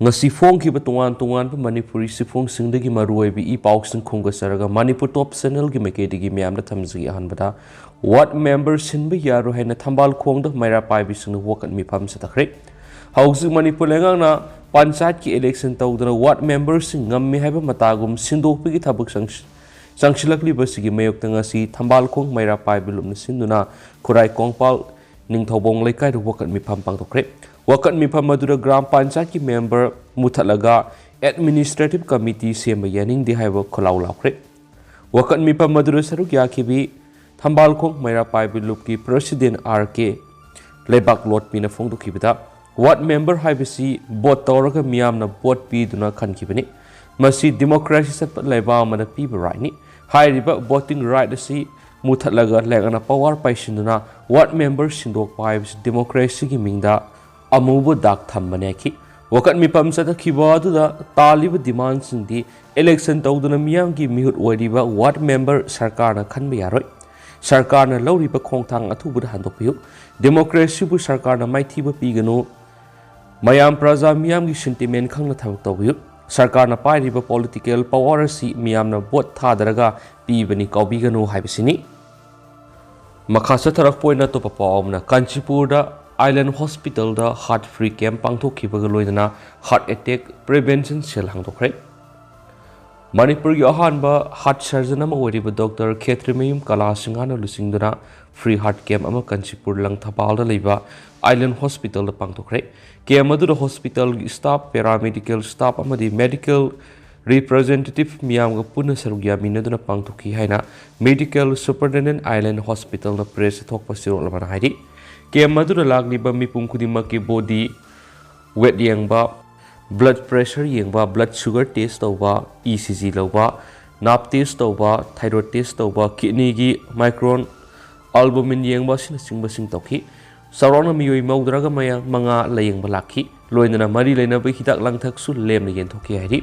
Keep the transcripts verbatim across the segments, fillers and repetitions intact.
ꯉꯁꯤ ꯐꯣꯡꯈꯤꯕ ꯇꯣꯉꯥꯟ ꯇꯣꯉꯥꯟꯕ ꯃꯅꯤꯄꯨꯔꯤ ꯆꯦꯐꯣꯡꯁꯤꯡꯗꯒꯤ ꯃꯔꯨꯑꯣꯏꯕ ꯏ ꯄꯥꯎꯁꯤꯡ ꯈꯣꯝꯒꯠꯆꯔꯒ ꯃꯅꯤꯄꯨꯔ ꯇꯣꯞ ꯆꯦꯅꯦꯜꯒꯤ ꯃꯥꯏꯀꯩꯗꯒꯤ ꯃꯌꯥꯝꯗ ꯊꯝꯖꯒꯦ꯫ ꯑꯍꯥꯟꯕꯗ, ꯋꯥꯔꯗ ꯃꯦꯝꯕꯔ ꯁꯤꯟꯕ ꯌꯥꯔꯣꯏ ꯍꯥꯏꯅ ꯊꯝꯕꯥꯜ ꯈꯣꯡꯗ ꯃꯩꯔꯥ ꯄꯥꯏꯕꯤꯁꯤꯡꯅ ꯋꯥꯀꯠ ꯃꯤꯐꯝ ꯆꯠꯊꯈ꯭ꯔꯦ꯫ ꯍꯧꯖꯤꯛ ꯃꯅꯤꯄꯨꯔ ꯂꯩꯉꯥꯛꯅ ꯄꯟꯆꯥꯌꯠꯀꯤ ꯏꯂꯦꯛꯁꯟ ꯇꯧꯗꯅ ꯋꯥꯔꯗ ꯃꯦꯝꯕꯔꯁꯤꯡ ꯉꯝꯃꯤ ꯍꯥꯏꯕ ꯃꯇꯥꯒꯨꯝ ꯁꯤꯟꯗꯣꯛꯄꯒꯤ ꯊꯕꯛ ꯆꯪꯁꯤ-, ꯆꯪꯁꯤꯜꯂꯛꯂꯤꯕꯁꯤꯒꯤ ꯃꯥꯌꯣꯛꯇ ꯉꯁꯤ ꯊꯝꯕꯥꯜ ꯈꯣꯡ ꯃꯩꯔꯥ ꯄꯥꯏꯕꯤ ꯂꯨꯞꯅ ꯁꯤꯟꯗꯨꯅ ꯈꯨꯔꯥꯏ ꯀꯣꯡꯄꯥꯜ ꯅꯤꯡꯊꯧꯕꯣꯡ ꯂꯩꯀꯥꯏꯗ ꯋꯥꯀꯠ ꯃꯤꯐꯝ ꯄꯥꯡꯊꯣꯛꯈ꯭ꯔꯦ꯫ ꯋꯥꯀꯠ ꯃꯤꯐꯝ ꯑꯗꯨꯗ ꯒ꯭ꯔꯥꯝ ꯄꯟꯆꯥꯌꯠꯀꯤ ꯃꯦꯝꯕꯔ ꯃꯨꯊꯠꯂꯒ ꯑꯦꯗꯃꯤꯅꯤꯁꯇ꯭ꯔꯦꯇꯤꯚ ꯀꯃꯤꯇꯤ ꯁꯦꯝꯕ ꯌꯥꯅꯤꯡꯗꯦ ꯍꯥꯏꯕ ꯈꯣꯜꯂꯥꯎ ꯂꯥꯎꯈ꯭ꯔꯦ꯫ ꯋꯥꯀꯠ ꯃꯤꯐꯝ ꯑꯗꯨꯗ ꯁꯔꯨꯛ ꯌꯥꯈꯤꯕꯤ ꯊꯝꯕꯥꯜꯈꯣꯡ ꯃꯩꯔꯥ ꯄꯥꯏꯕꯤ ꯂꯨꯞꯀꯤ ꯄ꯭ꯔꯁꯤꯗꯦꯟ ꯑꯥꯔ ꯀꯦ ꯂꯩꯕꯥꯛ ꯂꯣꯠꯄꯤꯅ ꯐꯣꯡꯗꯣꯛꯈꯤꯕꯗ, ꯋꯥꯔꯗ ꯃꯦꯝꯕꯔ ꯍꯥꯏꯕꯁꯤ ꯚꯣꯠ ꯇꯧꯔꯒ ꯃꯤꯌꯥꯝꯅ ꯚꯣꯠ ꯄꯤꯗꯨꯅ ꯈꯟꯈꯤꯕꯅꯤ꯫ ꯃꯁꯤ ꯗꯤꯃꯣꯀ꯭ꯔꯦꯁꯤ ꯆꯠꯄ ꯂꯩꯕꯥꯛ ꯑꯃꯗ ꯄꯤꯕ ꯔꯥꯏꯠꯅꯤ꯫ ꯍꯥꯏꯔꯤꯕ ꯚꯣꯇꯤꯡ ꯔꯥꯏꯠ ꯑꯁꯤ ꯃꯨꯊꯠꯂꯒ ꯂꯩꯉꯥꯛꯅ ꯄꯋꯥꯔ ꯄꯥꯏꯁꯤꯟꯗꯨꯅ ꯋꯥꯔꯗ ꯃꯦꯝꯕꯔ ꯁꯤꯟꯗꯣꯛꯄ ꯍꯥꯏꯕꯁꯤ ꯗꯤꯃꯣꯀ꯭ꯔꯦꯁꯤꯒꯤ ꯃꯤꯡꯗ ꯑꯃꯨꯕ ꯗꯥꯛ ꯊꯝꯕꯅꯦ ꯍꯥꯏꯈꯤ꯫ ꯋꯥꯀꯠ ꯃꯤꯐꯝ ꯆꯠꯊꯈꯤꯕ ꯑꯗꯨꯗ ꯇꯥꯜꯂꯤꯕ ꯗꯤꯃꯥꯟꯁꯤꯡꯗꯤ ꯏꯂꯦꯛꯁꯟ ꯇꯧꯗꯨꯅ ꯃꯤꯌꯥꯝꯒꯤ ꯃꯤꯍꯨꯠ ꯑꯣꯏꯔꯤꯕ ꯋꯥꯔꯗ ꯃꯦꯝꯕꯔ ꯁꯔꯀꯥꯔꯅ ꯈꯟꯕ ꯌꯥꯔꯣꯏ꯫ ꯁꯔꯀꯥꯔꯅ ꯂꯧꯔꯤꯕ ꯈꯣꯡꯊꯥꯡ ꯑꯊꯨꯕꯗ ꯍꯟꯗꯣꯛꯄꯤꯌꯨ꯫ ꯗꯦꯃꯣꯀ꯭ꯔꯦꯁꯤꯕꯨ ꯁꯔꯀꯥꯔꯅ ꯃꯥꯏꯊꯤꯕ ꯄꯤꯒꯅꯨ꯫ ꯃꯌꯥꯝ ꯄ꯭ꯔꯖꯥ ꯃꯤꯌꯥꯝꯒꯤ ꯁꯦꯟꯇꯤꯃꯦꯟ ꯈꯪꯅ ꯊꯕꯛ ꯇꯧꯕꯤꯌꯨ꯫ ꯁꯔꯀꯥꯔꯅ ꯄꯥꯏꯔꯤꯕ ꯄꯣꯂꯤꯇꯤꯀꯦꯜ ꯄꯋꯥꯔ ꯑꯁꯤ ꯃꯤꯌꯥꯝꯅ ꯚꯣꯠ ꯊꯥꯗꯔꯒ ꯄꯤꯕꯅꯤ, ꯀꯥꯎꯕꯤꯒꯅꯨ ꯍꯥꯏꯕꯁꯤꯅꯤ꯫ ꯃꯈꯥ ꯆꯠꯊꯔꯛꯄ ꯑꯣꯏꯅ ꯑꯇꯣꯞꯄ ꯄꯥꯎ ꯑꯃꯅ, ꯀꯥꯟꯆꯤꯄꯨꯔꯗ ꯑꯥꯏꯂꯦꯟ ꯍꯣꯁꯄꯤꯇꯥꯜꯗ ꯍꯥꯔꯠ ꯐ꯭ꯔꯤ ꯀꯦꯝꯞ ꯄꯥꯡꯊꯣꯛꯈꯤꯕꯒ ꯂꯣꯏꯅꯅ ꯍꯥꯔꯠ ꯑꯦꯇꯦꯛ ꯄ꯭ꯔꯤꯚꯦꯟꯁꯟ ꯁꯦꯜ ꯍꯥꯡꯗꯣꯛꯈ꯭ꯔꯦ꯫ ꯃꯅꯤꯄꯨꯔꯒꯤ ꯑꯍꯥꯟꯕ ꯍꯥꯔꯠ ꯁꯔꯖꯟ ꯑꯃ ꯑꯣꯏꯔꯤꯕ ꯗꯣꯛꯇꯔ ꯈꯦꯇ꯭ꯔꯤꯃꯌꯨꯝ ꯀꯂꯥ ꯁꯤꯡꯍꯥꯅ ꯂꯨꯆꯤꯡꯗꯨꯅ ꯐ꯭ꯔꯤ ꯍꯥꯔꯠ ꯀꯦꯝꯞ ꯑꯃ ꯀꯥꯟꯆꯤꯄꯨꯔ ꯂꯪꯊꯕꯥꯜꯗ ꯂꯩꯕ ꯑꯥꯏꯂꯦꯟ ꯍꯣꯁꯄꯤꯇꯥꯜꯗ ꯄꯥꯡꯊꯣꯛꯈ꯭ꯔꯦ꯫ ꯀꯦꯝꯞ ꯑꯗꯨꯗ ꯍꯣꯁꯄꯤꯇꯥꯜꯒꯤ ꯁ꯭ꯇꯥꯐ, ꯄꯦꯔꯥꯃꯦꯗꯤꯀꯦꯜ ꯁ꯭ꯇꯥꯐ ꯑꯃꯗꯤ ꯃꯦꯗꯤꯀꯦꯜ ꯔꯤꯄ꯭ꯔꯖꯦꯟꯇꯦꯇꯤꯚ ꯃꯤꯌꯥꯝꯒ ꯄꯨꯟꯅ ꯁꯔꯨꯛ ꯌꯥꯃꯤꯟꯅꯗꯨꯅ ꯄꯥꯡꯊꯣꯛꯈꯤ ꯍꯥꯏꯅ ꯃꯦꯗꯤꯀꯦꯜ ꯁꯨꯄꯔꯤꯟꯇꯦꯟꯗꯦꯟꯠ ꯑꯥꯏꯂꯦꯟ ꯍꯣꯁꯄꯤꯇꯥꯜꯅ ꯄ꯭ꯔꯦꯁꯇ ꯊꯣꯛꯄ ꯆꯦꯔꯣꯜ ꯑꯃꯅ ꯍꯥꯏꯔꯤ꯫ ꯀꯦꯝꯞ ꯑꯗꯨꯗ ꯂꯥꯛꯂꯤꯕ ꯃꯤꯄꯨꯝ ꯈꯨꯗꯤꯡꯃꯛꯀꯤ ꯕꯣꯗꯤ ꯋꯦꯠ ꯌꯦꯡꯕ, ꯕ꯭ꯂꯗ ꯄ꯭ꯔꯦꯁꯔ ꯌꯦꯡꯕ, ꯕ꯭ꯂꯗ ꯁꯨꯒꯔ ꯇꯦꯁ ꯇꯧꯕ, ꯏ ꯁꯤ ꯖꯤ ꯂꯧꯕ, ꯅꯥꯞ ꯇꯦꯁ ꯇꯧꯕ, ꯊꯥꯏꯔꯣꯏꯗ ꯇꯦꯁ ꯇꯧꯕ, ꯀꯤꯗꯅꯤꯒꯤ ꯃꯥꯏꯀ꯭ꯔꯣꯟ ꯑꯜꯕꯨꯃꯤꯟ ꯌꯦꯡꯕ ꯑꯁꯤꯅꯆꯤꯡꯕꯁꯤꯡ ꯇꯧꯈꯤ꯫ ꯆꯥꯎꯔꯥꯛꯅ ꯃꯤꯑꯣꯏ ꯃꯧꯗ꯭ꯔꯥꯒ ꯃꯌꯥ-, ꯃꯉꯥ ꯂꯥꯌꯦꯡꯕ ꯂꯥꯛꯈꯤ꯫ ꯂꯣꯏꯅꯅ ꯃꯔꯤ ꯂꯩꯅꯕ ꯍꯤꯗꯥꯛ ꯂꯥꯡꯊꯛꯁꯨ ꯂꯦꯝꯅ ꯌꯦꯟꯊꯣꯛꯈꯤ ꯍꯥꯏꯔꯤ꯫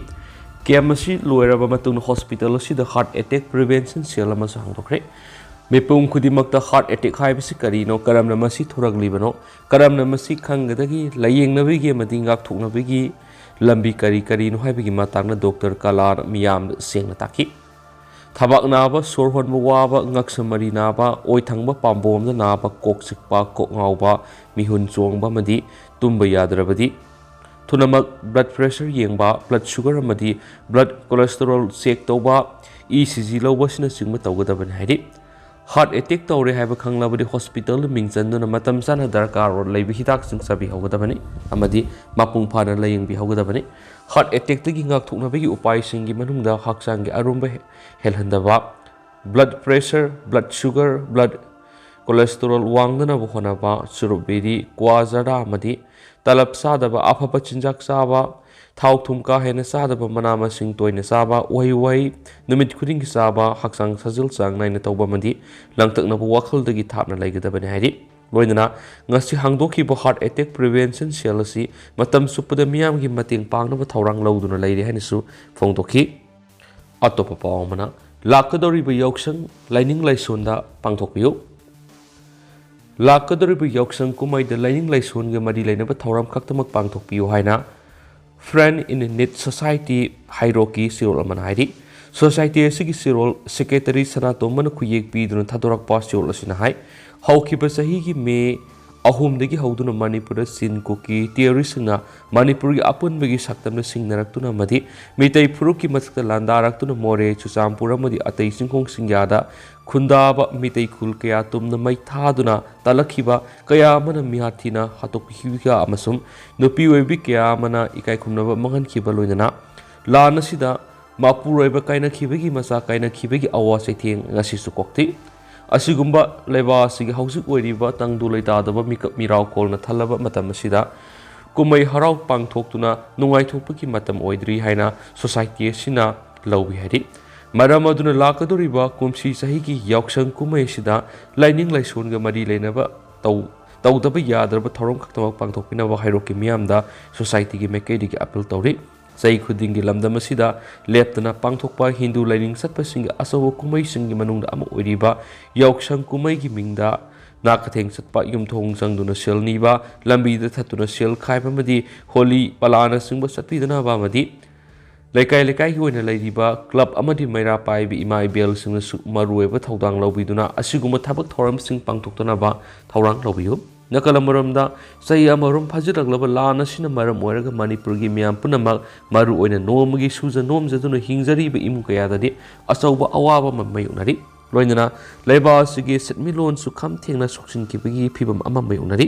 ꯀꯦꯝꯞ ꯑꯁꯤ ꯂꯣꯏꯔꯕ ꯃꯇꯨꯡꯗ ꯍꯣꯁꯄꯤꯇꯥꯜ ꯑꯁꯤꯗ ꯍꯥꯔꯠ ꯑꯦꯇꯦꯛ ꯄ꯭ꯔꯤꯚꯦꯟꯁꯟ ꯁꯦꯜ ꯑꯃꯁꯨ ꯍꯥꯡꯗꯣꯛꯈ꯭ꯔꯦ꯫ ꯃꯤꯄꯨꯝ ꯈꯨꯗꯤꯡꯃꯛꯇ ꯍꯥꯔꯠ ꯑꯦꯇꯦꯛ ꯍꯥꯏꯕꯁꯤ ꯀꯔꯤꯅꯣ, ꯀꯔꯝꯅ ꯃꯁꯤ ꯊꯣꯔꯛꯂꯤꯕꯅꯣ, ꯀꯔꯝꯅ ꯃꯁꯤ ꯈꯪꯒꯗꯒꯦ, ꯂꯥꯌꯦꯡꯅꯕꯒꯤ ꯑꯃꯗꯤ ꯉꯥꯛꯊꯣꯛꯅꯕꯒꯤ ꯂꯝꯕꯤ ꯀꯔꯤ ꯀꯔꯤꯅꯣ ꯍꯥꯏꯕꯒꯤ ꯃꯇꯥꯡꯗ ꯗꯣꯛꯇꯔ ꯀꯂꯥꯅ ꯃꯤꯌꯥꯝꯗ ꯁꯦꯡꯅ ꯇꯥꯛꯈꯤ꯫ ꯊꯕꯥꯛ ꯅꯥꯕ, ꯁꯣꯔ ꯍꯣꯟꯕ ꯋꯥꯕ, ꯉꯛꯁꯝ ꯃꯔꯤ ꯅꯥꯕ, ꯑꯣꯏ ꯊꯪꯕ ꯄꯥꯝꯕꯣꯝꯗ ꯅꯥꯕ, ꯀꯣꯛ ꯆꯤꯛꯄ, ꯀꯣꯛ ꯉꯥꯎꯕ, ꯃꯤꯍꯨꯟ ꯆꯣꯡꯕ ꯑꯃꯗꯤ ꯇꯨꯝꯕ ꯌꯥꯗ꯭ꯔꯕꯗꯤ, ꯊꯨꯅꯃꯛ blood pressure ꯌꯦꯡꯕ, blood sugar ꯑꯃꯗꯤ blood cholesterol check ꯇꯧꯕ, E C G ꯂꯧꯕ ꯑꯁꯤꯅꯆꯤꯡꯕ ꯇꯧꯒꯗꯕꯅꯤ ꯍꯥꯏꯔꯤ꯫ Heart attack ꯇꯧꯔꯦ ꯍꯥꯏꯕ ꯈꯪꯂꯕꯗꯤ hospital ꯗ ꯃꯤꯡ ꯆꯟꯗꯨꯅ ꯃꯇꯝ ꯆꯥꯅ ꯗꯔꯀꯥꯔ ꯂꯩꯕ ꯍꯤꯗꯥꯛꯁꯤꯡ ꯆꯥꯕꯤꯍꯧꯒꯗꯕꯅꯤ ꯑꯃꯗꯤ ꯃꯄꯨꯡ ꯐꯥꯅ ꯂꯥꯌꯦꯡꯕꯤꯍꯧꯒꯗꯕꯅꯤ꯫ Heart attack ꯇꯒꯤ ꯉꯥꯛꯊꯣꯛꯅꯕꯒꯤ ꯎꯄꯥꯏꯁꯤꯡꯒꯤ ꯃꯅꯨꯡꯗ ꯍꯛꯆꯥꯡꯒꯤ ꯑꯔꯨꯝꯕ ꯍꯦꯜꯍꯟꯗꯕ, blood pressure, blood sugar, blood cholesterol ꯋꯥꯡꯗꯅꯕ ꯍꯣꯠꯅꯕ, ꯆꯨꯔꯨꯞ, ꯕꯤꯔꯤ, ꯀ꯭ꯋꯥ, ꯖꯔꯗꯥ ꯑꯃꯗꯤ ꯇꯂꯞ ꯆꯥꯗꯕ, ꯑꯐꯕ ꯆꯤꯟꯖꯥꯛ ꯆꯥꯕ, ꯊꯥꯎ ꯊꯨꯝ ꯀꯥ ꯍꯦꯟꯅ ꯆꯥꯗꯕ, ꯃꯅꯥ ꯃꯁꯤꯡ ꯇꯣꯏꯅ ꯆꯥꯕ, ꯎꯍꯩ ꯋꯥꯍꯩ ꯅꯨꯃꯤꯠ ꯈꯨꯗꯤꯡꯒꯤ ꯆꯥꯕ, ꯍꯛꯆꯥꯡ ꯁꯥꯖꯦꯜ ꯆꯥꯡ ꯅꯥꯏꯅ ꯇꯧꯕ ꯑꯃꯗꯤ ꯂꯥꯡꯇꯛꯅꯕ ꯋꯥꯈꯜꯗꯒꯤ ꯊꯥꯞꯅ ꯂꯩꯒꯗꯕꯅꯤ ꯍꯥꯏꯔꯤ꯫ ꯂꯣꯏꯅꯅ ꯉꯁꯤ ꯍꯥꯡꯗꯣꯛꯈꯤꯕ heart attack prevention cell ꯑꯁꯤ ꯃꯇꯝ ꯆꯨꯞꯄꯗ ꯃꯤꯌꯥꯝꯒꯤ ꯃꯇꯦꯡ ꯄꯥꯡꯅꯕ ꯊꯧꯔꯥꯡ ꯂꯧꯗꯨꯅ ꯂꯩꯔꯤ ꯍꯥꯏꯅꯁꯨ ꯐꯣꯡꯗꯣꯛꯈꯤ꯫ ꯑꯇꯣꯞꯄ ꯄꯥꯎ ꯑꯃꯅ, ꯂꯥꯛꯀꯗꯧꯔꯤꯕ ꯌꯥꯎꯁꯪ ꯂꯥꯏꯅꯤꯡ ꯂꯥꯏꯁꯣꯟꯗ ꯄꯥꯡꯊꯣꯛꯄꯤꯌꯨ꯫ ꯂꯥꯛꯀꯗꯧꯔꯤꯕ ꯌꯥꯎꯁꯪ ꯀꯨꯝꯍꯩꯗ ꯂꯥꯏꯅꯤꯡ ꯂꯥꯏꯁꯣꯟꯒ ꯃꯔꯤ ꯂꯩꯅꯕ ꯊꯧꯔꯝ ꯈꯛꯇꯃꯛ ꯄꯥꯡꯊꯣꯛꯄꯤꯌꯨ ꯍꯥꯏꯅ Friend in Need Society ꯍꯩꯔꯣꯛꯀꯤ ꯆꯦꯔꯣꯜ ꯑꯃꯅ ꯍꯥꯏꯔꯤ꯫ Society ꯑꯁꯤꯒꯤ ꯆꯦꯔꯣꯜ secretary ꯁꯅꯥꯇꯣꯝꯕꯅ ꯈꯨꯌꯦꯛ ꯄꯤꯗꯨꯅ ꯊꯥꯗꯣꯔꯛꯄ ꯆꯦꯔꯣꯜ ꯑꯁꯤꯅ ꯍꯥꯏ, ꯍꯧꯈꯤꯕ ꯆꯍꯤꯒꯤ ꯃꯦ ꯑꯍꯨꯝꯗꯒꯤ ꯍꯧꯗꯨꯅ ꯃꯅꯤꯄꯨꯔꯗ ꯆꯤꯟ ꯀꯨꯀꯤ terrorist ꯁꯤꯡꯅ ꯃꯅꯤꯄꯨꯔꯒꯤ ꯑꯄꯨꯟꯕꯒꯤ ꯁꯛꯇꯝꯗ ꯁꯤꯡꯅꯔꯛꯇꯨꯅ ꯑꯃꯗꯤ ꯃꯤꯇꯩ ꯐꯨꯔꯨꯞꯀꯤ ꯃꯊꯛꯇ ꯂꯥꯟꯗꯥꯔꯛꯇꯨꯅ ꯃꯣꯔꯦ, ꯆꯨꯔꯆꯥꯟꯄꯨꯔ ꯑꯃꯗꯤ ꯑꯇꯩ ꯆꯤꯡꯈꯣꯡ ꯆꯤꯡꯌꯥꯗ ꯈꯨꯟꯗꯥꯕ ꯃꯤꯇꯩ ꯈꯨꯜ ꯀꯌꯥ ꯇꯨꯝꯅ ꯃꯩ ꯊꯥꯗꯨꯅ ꯇꯥꯜꯂꯛꯈꯤꯕ ꯀꯌꯥ ꯑꯃꯅ ꯃꯤꯍꯥꯠ ꯊꯤꯅ ꯍꯥꯠꯇꯣꯛꯄꯤꯈꯤꯕ ꯑꯃꯁꯨꯡ ꯅꯨꯄꯤ ꯑꯣꯏꯕꯤ ꯀꯌꯥ ꯑꯃꯅ ꯏꯀꯥꯏ ꯈꯨꯝꯅꯕ ꯃꯥꯡꯍꯟꯈꯤꯕ, ꯂꯣꯏꯅꯅ ꯂꯥꯟ ꯑꯁꯤꯗ ꯃꯄꯨꯔꯣꯏꯕ ꯀꯥꯏꯅꯈꯤꯕꯒꯤ ꯃꯆꯥ ꯀꯥꯏꯅꯈꯤꯕꯒꯤ ꯑꯋꯥ ꯆꯩꯊꯦꯡ ꯉꯁꯤꯁꯨ ꯀꯣꯛꯇꯦ꯫ ꯑꯁꯤꯒꯨꯝꯕ ꯂꯩꯕꯥꯛ ꯑꯁꯤꯒꯤ ꯍꯧꯖꯤꯛ ꯑꯣꯏꯔꯤꯕ ꯇꯪꯗꯨ ꯂꯩꯇꯥꯗꯕ ꯃꯤꯀꯞ ꯃꯤꯔꯥꯎ ꯀꯣꯜꯅ ꯊꯜꯂꯕ ꯃꯇꯝ ꯑꯁꯤꯗ ꯀꯨꯝꯍꯩ ꯍꯔꯥꯎ ꯄꯥꯡꯊꯣꯛꯇꯨꯅ ꯅꯨꯡꯉꯥꯏꯊꯣꯛꯄꯒꯤ ꯃꯇꯝ ꯑꯣꯏꯗ꯭ꯔꯤ ꯍꯥꯏꯅ society ꯑꯁꯤꯅ ꯂꯧꯏ ꯍꯥꯏꯔꯤ꯫ ꯃꯔꯝ ꯑꯗꯨꯅ ꯂꯥꯛꯀꯗꯧꯔꯤꯕ ꯀꯨꯝꯁꯤ ꯆꯍꯤꯒꯤ ꯌꯥꯎꯁꯪ ꯀꯨꯝꯍꯩ ꯑꯁꯤꯗ ꯂꯥꯏꯅꯤꯡ ꯂꯥꯏꯁꯣꯟꯒ ꯃꯔꯤ ꯂꯩꯅꯕ ꯇꯧ-, ꯇꯧꯗꯕ ꯌꯥꯗ꯭ꯔꯕ ꯊꯧꯔꯝ ꯈꯛꯇꯃꯛ ꯄꯥꯡꯊꯣꯛꯄꯤꯅꯕ ꯍꯩꯔꯣꯛꯀꯤ ꯃꯤꯌꯥꯝꯗ society ꯒꯤ ꯃꯥꯏꯀꯩꯗꯒꯤ appeal ꯇꯧꯔꯤ꯫ ꯆꯍꯤ ꯈꯨꯗꯤꯡꯒꯤ ꯂꯝꯗꯝ ꯑꯁꯤꯗ ꯂꯦꯞꯇꯅ ꯄꯥꯡꯊꯣꯛꯄ ꯍꯤꯟꯗꯨ ꯂꯥꯏꯅꯤꯡ ꯆꯠꯄꯁꯤꯡꯒꯤ ꯑꯆꯧꯕ ꯀꯨꯝꯍꯩꯁꯤꯡꯒꯤ ꯃꯅꯨꯡꯗ ꯑꯃ ꯑꯣꯏꯔꯤꯕ ꯌꯥꯎꯁꯪ ꯀꯨꯝꯍꯩꯒꯤ ꯃꯤꯡꯗ ꯅꯥꯀꯊꯦꯡ ꯆꯠꯄ, ꯌꯨꯝꯊꯣꯡ ꯆꯪꯗꯨꯅ ꯁꯦꯜ ꯅꯤꯕ, ꯂꯝꯕꯤꯗ ꯊꯠꯇꯨꯅ ꯁꯦꯜ ꯈꯥꯏꯕ ꯑꯃꯗꯤ ꯍꯣꯂꯤ ꯄꯂꯥꯅꯆꯤꯡꯕ ꯆꯠꯄꯤꯗꯅꯕ ꯑꯃꯗꯤ ꯂꯩꯀꯥꯏ ꯂꯩꯀꯥꯏꯒꯤ ꯑꯣꯏꯅ ꯂꯩꯔꯤꯕ ꯀ꯭ꯂꯕ ꯑꯃꯗꯤ ꯃꯩꯔꯥ ꯄꯥꯏꯕꯤ ꯏꯃꯥ ꯏꯕꯦꯜꯁꯤꯡꯅꯁꯨ ꯃꯔꯨꯑꯣꯏꯕ ꯊꯧꯗꯥꯡ ꯂꯧꯕꯤꯗꯨꯅ ꯑꯁꯤꯒꯨꯝꯕ ꯊꯕꯛ ꯊꯧꯔꯝꯁꯤꯡ ꯄꯥꯡꯊꯣꯛꯇꯅꯕ ꯊꯧꯔꯥꯡ ꯂꯧꯕꯤꯌꯨ꯫ ꯅꯥꯀꯜ ꯑꯃꯔꯣꯝꯗ, ꯆꯍꯤ ꯑꯃꯔꯣꯝ ꯐꯥꯖꯤꯜꯂꯛꯂꯕ ꯂꯥꯟ ꯑꯁꯤꯅ ꯃꯔꯝ ꯑꯣꯏꯔꯒ ꯃꯅꯤꯄꯨꯔꯒꯤ ꯃꯤꯌꯥꯝ ꯄꯨꯝꯅꯃꯛ, ꯃꯔꯨꯑꯣꯏꯅ ꯅꯣꯡꯃꯒꯤ ꯁꯨꯖ ꯅꯣꯝꯖꯗꯨꯅ ꯍꯤꯡꯖꯔꯤꯕ ꯏꯃꯨꯡ ꯀꯌꯥꯗꯗꯤ ꯑꯆꯧꯕ ꯑꯋꯥꯕ ꯑꯃ ꯃꯥꯌꯣꯛꯅꯔꯤ꯫ ꯂꯣꯏꯅꯅ ꯂꯩꯕꯥꯛ ꯑꯁꯤꯒꯤ ꯁꯦꯟꯃꯤꯠꯂꯣꯟꯁꯨ ꯈꯝ ꯊꯦꯡꯅ ꯁꯣꯛꯆꯤꯟꯈꯤꯕꯒꯤ ꯐꯤꯕꯝ ꯑꯃ ꯃꯥꯌꯣꯛꯅꯔꯤ꯫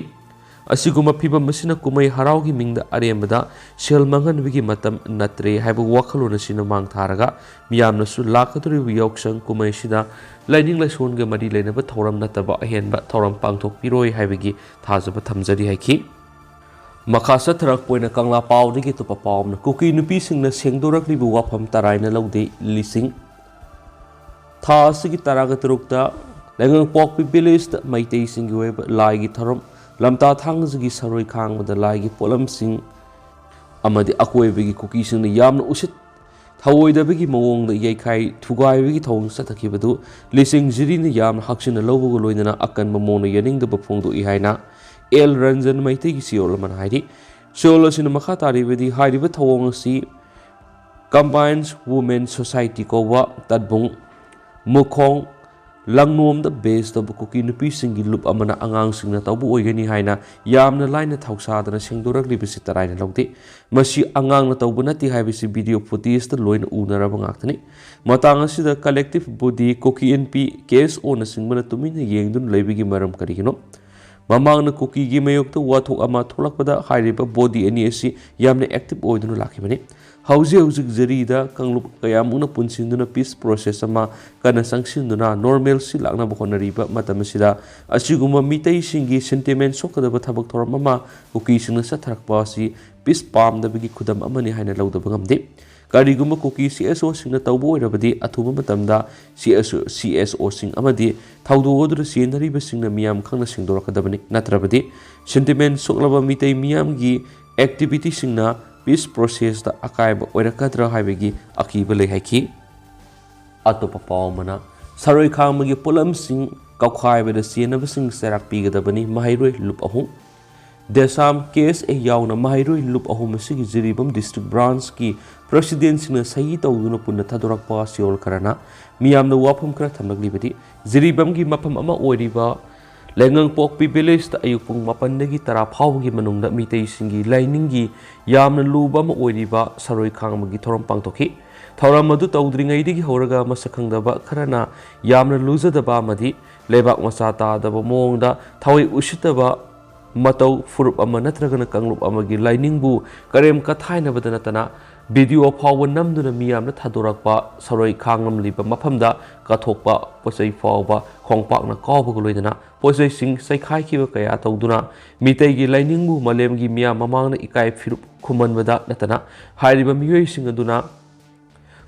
ꯑꯁꯤꯒꯨꯝꯕ ꯐꯤꯕꯝ ꯑꯁꯤꯅ ꯀꯨꯝꯍꯩ ꯍꯔꯥꯎꯒꯤ ꯃꯤꯡꯗ ꯑꯔꯦꯝꯕꯗ ꯁꯦꯜ ꯃꯥꯡꯍꯟꯕꯒꯤ ꯃꯇꯝ ꯅꯠꯇ꯭ꯔꯦ ꯍꯥꯏꯕ ꯋꯥꯈꯜꯂꯣꯟ ꯑꯁꯤꯅ ꯃꯥꯡ ꯊꯥꯔꯒ, ꯃꯤꯌꯥꯝꯅꯁꯨ ꯂꯥꯛꯀꯗꯧꯔꯤꯕ ꯌꯥꯎꯁꯪ ꯀꯨꯝꯍꯩ ꯑꯁꯤꯗ ꯂꯥꯏꯅꯤꯡ ꯂꯥꯏꯁꯣꯟꯒ ꯃꯔꯤ ꯂꯩꯅꯕ ꯊꯧꯔꯝ ꯅꯠꯇꯕ ꯑꯍꯦꯟꯕ ꯊꯧꯔꯝ ꯄꯥꯡꯊꯣꯛꯄꯤꯔꯣꯏ ꯍꯥꯏꯕꯒꯤ ꯊꯥꯖꯕ ꯊꯝꯖꯔꯤ ꯍꯥꯏꯈꯤ꯫ ꯃꯈꯥ ꯆꯠꯊꯔꯛꯄ ꯑꯣꯏꯅ ꯀꯪꯂꯥ ꯄꯥꯎꯗꯒꯤ ꯑꯇꯣꯞꯄ ꯄꯥꯎ ꯑꯃꯅ, ꯀꯨꯀꯤ ꯅꯨꯄꯤꯁꯤꯡꯅ ꯁꯦꯡꯗꯣꯔꯛꯂꯤꯕ ꯋꯥꯐꯝ ꯇꯔꯥꯏꯅ ꯂꯧꯗꯦ, ꯂꯤꯁꯤꯡ꯫ ꯊꯥ ꯑꯁꯤꯒꯤ ꯇꯔꯥꯒ ꯇꯔꯨꯛꯇ ꯂꯩꯉꯥꯡꯄꯣꯛꯄꯤ ꯚꯤꯂꯦꯖꯇ ꯃꯩꯇꯩꯁꯤꯡꯒꯤ ꯑꯣꯏꯕ ꯂꯥꯏꯒꯤ ꯊꯧꯔꯝ ꯂꯝꯇꯥ ꯊꯥꯡꯖꯒꯤ ꯁꯔꯣꯏ ꯈꯥꯡꯕꯗ ꯂꯥꯏꯒꯤ ꯄꯣꯠꯂꯝꯁꯤꯡ ꯑꯃꯗꯤ ꯑꯀꯣꯏꯕꯒꯤ ꯀꯨꯀꯤꯁꯤꯡꯅ ꯌꯥꯝꯅ ꯎꯁꯤꯠ ꯊꯑꯣꯏꯗꯕꯒꯤ ꯃꯑꯣꯡꯗ ꯌꯩꯈꯥꯏ ꯊꯨꯒꯥꯏꯕꯒꯤ ꯊꯧꯑꯣꯡ ꯆꯠꯊꯈꯤꯕꯗꯨ ꯂꯤꯁꯤꯡ ꯖꯤꯔꯤꯅ ꯌꯥꯝꯅ ꯍꯛꯆꯤꯟꯅ ꯂꯧꯕꯒ ꯂꯣꯏꯅꯅ ꯑꯀꯟꯕ ꯃꯑꯣꯡꯗ ꯌꯥꯅꯤꯡꯗꯕ ꯐꯣꯡꯗꯣꯛꯏ ꯍꯥꯏꯅ ꯑꯦꯜ ꯔꯟꯖꯟ ꯃꯩꯇꯩꯒꯤ ꯆꯦꯔꯣꯜ ꯑꯃꯅ ꯍꯥꯏꯔꯤ꯫ ꯆꯦꯔꯣꯜ ꯑꯁꯤꯅ ꯃꯈꯥ ꯇꯥꯔꯤꯕꯗꯤ, ꯍꯥꯏꯔꯤꯕ ꯊꯧꯑꯣꯡ ꯑꯁꯤ Combined Women Society ꯀꯧꯕ ꯇꯠꯕꯨꯡ, ꯃꯨꯈꯣꯡ, ꯂꯪꯅꯣꯝꯗ ꯕꯦꯁ ꯇꯧꯕ ꯀꯨꯀꯤ ꯅꯨꯄꯤꯁꯤꯡꯒꯤ ꯂꯨꯞ ꯑꯃꯅ ꯑꯉꯥꯡꯁꯤꯡꯅ ꯇꯧꯕ ꯑꯣꯏꯒꯅꯤ ꯍꯥꯏꯅ ꯌꯥꯝꯅ ꯂꯥꯏꯅ ꯊꯧꯁꯥꯗꯅ ꯁꯦꯡꯗꯣꯔꯛꯂꯤꯕꯁꯤ ꯇꯔꯥꯏꯅ ꯂꯧꯗꯦ꯫ ꯃꯁꯤ ꯑꯉꯥꯡꯅ ꯇꯧꯕ ꯅꯠꯇꯦ ꯍꯥꯏꯕꯁꯤ ꯚꯤꯗꯤꯑꯣ ꯐꯨꯇꯦꯖꯇ ꯂꯣꯏꯅ ꯎꯅꯔꯕ ꯉꯥꯛꯇꯅꯤ꯫ ꯃꯇꯥꯡ ꯑꯁꯤꯗ ꯀꯂꯦꯛꯇꯤꯚ ꯕꯣꯗꯤ, ꯀꯨꯀꯤ ꯑꯦꯟ ꯄꯤ, ꯀꯦ ꯑꯦꯁ ꯑꯣꯅꯆꯤꯡꯕꯅ ꯇꯨꯃꯤꯟꯅ ꯌꯦꯡꯗꯨꯅ ꯂꯩꯕꯒꯤ ꯃꯔꯝ ꯀꯔꯤꯒꯤꯅꯣ? ꯃꯃꯥꯡꯗ ꯀꯨꯀꯤꯒꯤ ꯃꯥꯌꯣꯛꯇ ꯋꯥꯊꯣꯛ ꯑꯃ ꯊꯣꯛꯂꯛꯄꯗ ꯍꯥꯏꯔꯤꯕ ꯕꯣꯗꯤ ꯑꯅꯤ ꯑꯁꯤ ꯌꯥꯝꯅ ꯑꯦꯛꯇꯤꯚ ꯑꯣꯏꯗꯨꯅ ꯂꯥꯛꯈꯤꯕꯅꯤ꯫ ꯍꯧꯖꯤꯛ ꯍꯧꯖꯤꯛ ꯖꯤꯔꯤꯗ ꯀꯥꯡꯂꯨꯞ ꯀꯌꯥꯃꯨꯛꯅ ꯄꯨꯟꯁꯤꯟꯗꯨꯅ ꯄꯤꯁ ꯄ꯭ꯔꯣꯁꯦꯁ ꯑꯃ ꯀꯟꯅ ꯆꯪꯁꯤꯟꯗꯨꯅ ꯅꯣꯔꯃꯦꯜꯁꯤ ꯂꯥꯛꯅꯕ ꯍꯣꯠꯅꯔꯤꯕ ꯃꯇꯝ ꯑꯁꯤꯗ, ꯑꯁꯤꯒꯨꯝꯕ ꯃꯤꯇꯩꯁꯤꯡꯒꯤ ꯁꯦꯟꯇꯤꯃꯦꯟ ꯁꯣꯛꯀꯗꯕ ꯊꯕꯛ ꯊꯧꯔꯝ ꯑꯃ ꯀꯨꯀꯤꯁꯤꯡꯅ ꯆꯠꯊꯔꯛꯄ ꯑꯁꯤ ꯄꯤꯁ ꯄꯥꯝꯗꯕꯒꯤ ꯈꯨꯗꯝ ꯑꯃꯅꯤ ꯍꯥꯏꯅ ꯂꯧꯗꯕ ꯉꯝꯗꯦ꯫ ꯀꯔꯤꯒꯨꯝꯕ ꯀꯨꯀꯤ ꯁꯤ ꯑꯦꯁ ꯑꯣꯁꯤꯡꯅ ꯇꯧꯕ ꯑꯣꯏꯔꯕꯗꯤ, ꯑꯊꯨꯕ ꯃꯇꯝꯗ ꯁꯤ ꯑꯦꯁ ꯑꯣ, ꯁꯤ ꯑꯦꯁ ꯑꯣꯁꯤꯡ ꯑꯃꯗꯤ ꯊꯧꯗꯣꯛ ꯑꯗꯨꯗ ꯆꯦꯟꯅꯔꯤꯕꯁꯤꯡꯅ ꯃꯤꯌꯥꯝ ꯈꯪꯅ ꯁꯦꯡꯗꯣꯔꯛꯀꯗꯕꯅꯤ꯫ ꯅꯠꯇ꯭ꯔꯕꯗꯤ, ꯁꯦꯟꯇꯤꯃꯦꯟ ꯁꯣꯛꯂꯕ ꯃꯤꯇꯩ ꯃꯤꯌꯥꯝꯒꯤ ꯑꯦꯛꯇꯤꯚꯤꯇꯤꯁꯤꯡꯅ ꯄꯤꯁ ꯄ꯭ꯔꯣꯁꯦꯁꯇ ꯑꯀꯥꯏꯕ ꯑꯣꯏꯔꯛꯀꯗ꯭ꯔꯥ ꯍꯥꯏꯕꯒꯤ ꯑꯀꯤꯕ ꯂꯩ ꯍꯥꯏꯈꯤ꯫ ꯑꯇꯣꯞꯄ ꯄꯥꯎ ꯑꯃꯅ, ꯁꯔꯣꯏ ꯈꯥꯡꯕꯒꯤ ꯄꯣꯠꯂꯝꯁꯤꯡ ꯀꯥꯎꯈꯥꯏꯕꯗ ꯆꯦꯟꯅꯕꯁꯤꯡ ꯆꯩꯔꯥꯛ ꯄꯤꯒꯗꯕꯅꯤ꯫ ꯃꯍꯩꯔꯣꯏ ꯂꯨꯞ ꯑꯍꯨꯝ, ꯗꯦꯁꯥꯝ ꯀꯦ ꯑꯦꯁ ꯑꯦ ꯌꯥꯎꯅ ꯃꯍꯩꯔꯣꯏ ꯂꯨꯞ ꯑꯍꯨꯝ ꯑꯁꯤꯒꯤ ꯖꯤꯔꯤꯕꯥꯝ ꯗꯤꯁꯇ꯭ꯔꯤꯛ ꯕ꯭ꯔꯥꯟꯁꯀꯤ ꯄ꯭ꯔꯦꯁꯤꯗꯦꯟꯁꯤꯡꯅ ꯁꯍꯤ ꯇꯧꯗꯨꯅ ꯄꯨꯟꯅ ꯊꯥꯗꯣꯔꯛꯄ ꯆꯌꯣꯜ ꯈꯔꯅ ꯃꯤꯌꯥꯝꯗ ꯋꯥꯐꯝ ꯈꯔ ꯊꯝꯂꯛꯂꯤꯕꯗꯤ, ꯖꯤꯔꯤꯕꯥꯝꯒꯤ ꯃꯐꯝ ꯑꯃ ꯑꯣꯏꯔꯤꯕ ꯂꯩꯉꯪꯄꯣꯛꯄꯤ ꯚꯤꯂꯦꯖꯇ ꯑꯌꯨꯛ ꯄꯨꯡ ꯃꯥꯄꯟꯗꯒꯤ ꯇꯔꯥ ꯐꯥꯎꯕꯒꯤ ꯃꯅꯨꯡꯗ ꯃꯤꯇꯩꯁꯤꯡꯒꯤ ꯂꯥꯏꯅꯤꯡꯒꯤ ꯌꯥꯝꯅ ꯂꯨꯕ ꯑꯃ ꯑꯣꯏꯔꯤꯕ ꯁꯔꯣꯏ ꯈꯥꯡꯕꯒꯤ ꯊꯧꯔꯝ ꯄꯥꯡꯊꯣꯛꯈꯤ꯫ ꯊꯧꯔꯝ ꯑꯗꯨ ꯇꯧꯗ꯭ꯔꯤꯉꯩꯗꯒꯤ ꯍꯧꯔꯒ ꯃꯁꯛ ꯈꯪꯗꯕ ꯈꯔꯅ ꯌꯥꯝꯅ ꯂꯨꯖꯗꯕ ꯑꯃꯗꯤ ꯂꯩꯕꯥꯛ ꯃꯆꯥ ꯇꯥꯗꯕ ꯃꯑꯣꯡꯗ ꯊꯋꯥꯏ ꯎꯁꯤꯠꯇꯕ ꯃꯇꯧ, ꯐꯨꯔꯨꯞ ꯑꯃ ꯅꯠꯇ꯭ꯔꯒꯅ ꯀꯥꯡꯂꯨꯞ ꯑꯃꯒꯤ ꯂꯥꯏꯅꯤꯡꯕꯨ ꯀꯔꯦꯝ ꯀꯊꯥꯏꯅꯕꯗ ꯅꯠꯇꯅ ꯚꯤꯗꯤꯑꯣ ꯐꯥꯎꯕ ꯅꯝꯗꯨꯅ ꯃꯤꯌꯥꯝꯅ ꯊꯥꯗꯣꯔꯛꯄ ꯁꯔꯣꯏ ꯈꯥꯡꯉꯝꯂꯤꯕ ꯃꯐꯝꯗ ꯀꯠꯊꯣꯛꯄ ꯄꯣꯠꯆꯩ ꯐꯥꯎꯕ ꯈꯣꯡꯄꯥꯛꯅ ꯀꯥꯎꯕꯒ ꯂꯣꯏꯅꯅ ꯄꯣꯠꯆꯩꯁꯤꯡ ꯆꯩꯈꯥꯏꯈꯤꯕ ꯀꯌꯥ ꯇꯧꯗꯨꯅ ꯃꯤꯇꯩꯒꯤ ꯂꯥꯏꯅꯤꯡꯕꯨ ꯃꯥꯂꯦꯝꯒꯤ ꯃꯤꯌꯥꯝ ꯃꯃꯥꯡꯗ ꯏꯀꯥꯏ ꯐꯤꯔꯨꯞ ꯈꯨꯝꯍꯟꯕꯗ ꯅꯠꯇꯅ ꯍꯥꯏꯔꯤꯕ ꯃꯤꯑꯣꯏꯁꯤꯡ ꯑꯗꯨꯅ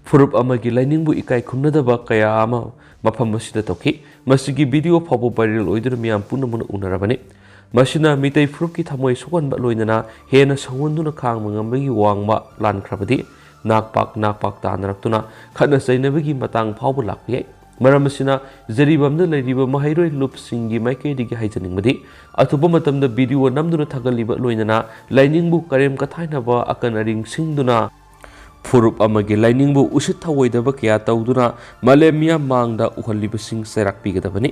ꯐꯨꯔꯨꯞ ꯑꯃꯒꯤ ꯂꯥꯏꯅꯤꯡꯕꯨ ꯏꯀꯥꯏ ꯈꯨꯝꯅꯗꯕ ꯀꯌꯥ ꯑꯃ ꯃꯐꯝ ꯑꯁꯤꯗ ꯇꯧꯈꯤ꯫ ꯃꯁꯤꯒꯤ ꯚꯤꯗꯤꯑꯣ ꯐꯥꯎꯕ ꯚꯥꯏꯔꯦꯜ ꯑꯣꯏꯗꯨꯅ ꯃꯤꯌꯥꯝ ꯄꯨꯝꯅꯃꯛꯅ ꯎꯅꯔꯕꯅꯤ꯫ ꯃꯁꯤꯅ ꯃꯤꯇꯩ ꯐꯨꯔꯨꯞꯀꯤ ꯊꯃꯣꯏ ꯁꯣꯛꯍꯟꯕ ꯂꯣꯏꯅꯅ ꯍꯦꯟꯅ ꯁꯧꯍꯟꯗꯨꯅ ꯈꯥꯡꯕ ꯉꯝꯕꯒꯤ ꯋꯥꯡꯃ ꯂꯥꯟꯈ꯭ꯔꯕꯗꯤ ꯅꯥꯛꯄꯥꯛ ꯅꯥꯛꯄꯥꯛ ꯇꯥꯅꯔꯛꯇꯨꯅ ꯈꯠꯅ ꯆꯩꯅꯕꯒꯤ ꯃꯇꯥꯡ ꯐꯥꯎꯕ ꯂꯥꯛꯄ ꯌꯥꯏ꯫ ꯃꯔꯝ ꯑꯁꯤꯅ ꯖꯤꯔꯤꯕꯥꯝꯗ ꯂꯩꯔꯤꯕ ꯃꯍꯩꯔꯣꯏ ꯂꯨꯞꯁꯤꯡꯒꯤ ꯃꯥꯏꯀꯩꯗꯒꯤ ꯍꯥꯏꯖꯅꯤꯡꯕꯗꯤ, ꯑꯊꯨꯕ ꯃꯇꯝꯗ ꯚꯤꯗꯤꯑꯣ ꯅꯝꯗꯨꯅ ꯊꯥꯒꯠꯂꯤꯕ ꯂꯣꯏꯅꯅ ꯂꯥꯏꯅꯤꯡꯕꯨ ꯀꯔꯦꯝ ꯀꯊꯥꯏꯅꯕ ꯑꯀꯟ ꯑꯔꯤꯡ ꯁꯤꯡꯗꯨꯅ ꯐꯨꯔꯨꯞ ꯑꯃꯒꯤ ꯂꯥꯏꯅꯤꯡꯕꯨ ꯎꯁꯤꯠ ꯊꯑꯣꯏꯗꯕ ꯀꯌꯥ ꯇꯧꯗꯨꯅ ꯃꯥꯂꯦꯝ ꯃꯤꯌꯥꯝ ꯃꯥꯡꯗ ꯎꯍꯜꯂꯤꯕꯁꯤꯡ ꯆꯩꯔꯥꯛ ꯄꯤꯒꯗꯕꯅꯤ꯫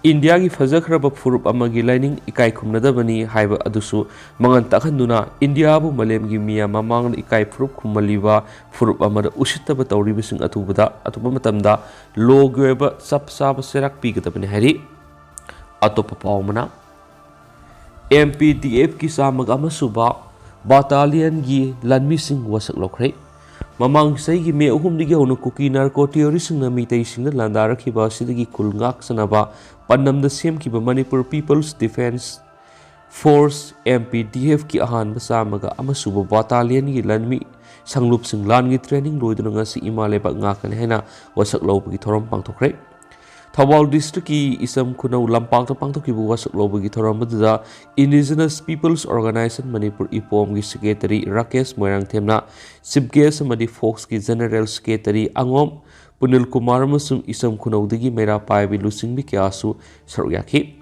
ꯏꯟꯗꯤꯌꯥꯒꯤ ꯐꯖꯈ꯭ꯔꯕ ꯐꯨꯔꯨꯞ ꯑꯃꯒꯤ ꯂꯥꯏꯅꯤꯡ ꯏꯀꯥꯏ ꯈꯨꯝꯅꯗꯕꯅꯤ ꯍꯥꯏꯕ ꯑꯗꯨꯁꯨ ꯃꯉꯥꯜ ꯇꯥꯛꯍꯟꯗꯨꯅ ꯏꯟꯗꯤꯌꯥꯕꯨ ꯃꯥꯂꯦꯝꯒꯤ ꯃꯤꯌꯥꯝ ꯃꯃꯥꯡꯗ ꯏꯀꯥꯏ ꯐꯨꯔꯨꯞ ꯈꯨꯝꯍꯜꯂꯤꯕ ꯐꯨꯔꯨꯞ ꯑꯃꯗ ꯎꯁꯤꯠꯇꯕ ꯇꯧꯔꯤꯕꯁꯤꯡ ꯑꯊꯨꯕꯗ, ꯑꯊꯨꯕ ꯃꯇꯝꯗ ꯂꯣꯒꯤ ꯑꯣꯏꯕ ꯆꯞ ꯆꯥꯕ ꯆꯩꯔꯥꯛ ꯄꯤꯒꯗꯕꯅꯤ ꯍꯥꯏꯔꯤ꯫ ꯑꯇꯣꯞꯄ ꯄꯥꯎ ꯑꯃꯅ, ꯑꯦꯝ ꯄꯤ ꯗꯤ ꯑꯦꯐꯀꯤ ꯆꯥꯝꯃꯒ ꯑꯃ ꯁꯨꯕ ꯕꯥꯇꯥꯂꯤꯌꯟꯒꯤ ꯂꯥꯟꯃꯤꯁꯤꯡ ꯋꯥꯁꯛ ꯂꯧꯈ꯭ꯔꯦ꯫ ꯃꯃꯥꯡ ꯆꯍꯤꯒꯤ ꯃꯦ ꯑꯍꯨꯝꯗꯒꯤ ꯍꯧꯅ ꯀꯨꯀꯤ ꯅꯥꯔꯀꯣ ꯇꯦꯔꯣꯔꯤꯁ꯭ꯠꯁꯤꯡꯅ ꯃꯤꯇꯩꯁꯤꯡꯗ ꯂꯥꯟꯗꯥꯔꯛꯈꯤꯕ ꯑꯁꯤꯗꯒꯤ ꯈꯨꯜ ꯉꯥꯛꯆꯅꯕ ꯄꯥꯟꯗꯝꯗ ꯁꯦꯝꯈꯤꯕ Manipur peoples defence force, M P D ꯑꯦꯐꯀꯤ ꯑꯍꯥꯟꯕ ꯆꯥꯝꯃꯒ ꯑꯃ ꯁꯨꯕ ꯕꯥꯇꯥꯂꯤꯌꯟꯒꯤ ꯂꯥꯟꯃꯤ ꯁꯪꯂꯨꯞꯁꯤꯡ ꯂꯥꯟꯒꯤ ꯇ꯭ꯔꯦꯅꯤꯡ ꯂꯣꯏꯗꯨꯅ ꯉꯁꯤ ꯏꯃꯥ ꯂꯩꯕꯥꯛ ꯉꯥꯛꯀꯅꯤ ꯍꯥꯏꯅ ꯋꯥꯁꯛ ꯂꯧꯕꯒꯤ ꯊꯧꯔꯝ ꯄꯥꯡꯊꯣꯛꯈ꯭ꯔꯦ꯫ ꯊꯧꯕꯥꯜ ꯗꯤꯁꯇ꯭ꯔꯤꯛꯀꯤ ꯏꯆꯝ ꯈꯨꯅꯧ ꯂꯝꯄꯥꯛꯇ ꯄꯥꯡꯊꯣꯛꯈꯤꯕ ꯋꯥꯁꯛ ꯂꯧꯕꯒꯤ ꯊꯧꯔꯝ ꯑꯗꯨꯗ Indigenous Peoples Organization Manipur, ꯏꯄꯣꯝꯒꯤ ꯁꯦꯀ꯭ꯔꯦꯇꯔꯤ ꯔꯥꯀꯦꯁ ꯃꯣꯏꯔꯥꯡꯊꯦꯝꯅ ꯆꯤꯐ ꯒꯦꯁ ꯑꯃꯗꯤ ꯐꯣꯛꯁꯀꯤ ꯖꯦꯅꯔꯦꯜ ꯁꯦꯀ꯭ꯔꯦꯇꯔꯤ ꯑꯉꯣꯝ ꯄꯨꯅꯤꯜ ꯀꯨꯃꯥꯔ ꯑꯃꯁꯨꯡ ꯏꯆꯝ ꯈꯨꯅꯧꯗꯒꯤ ꯃꯩꯔꯥ ꯄꯥꯏꯕꯤ ꯂꯨꯆꯤꯡꯕꯤ ꯀꯌꯥꯁꯨ ꯁꯔꯨꯛ ꯌꯥꯈꯤ꯫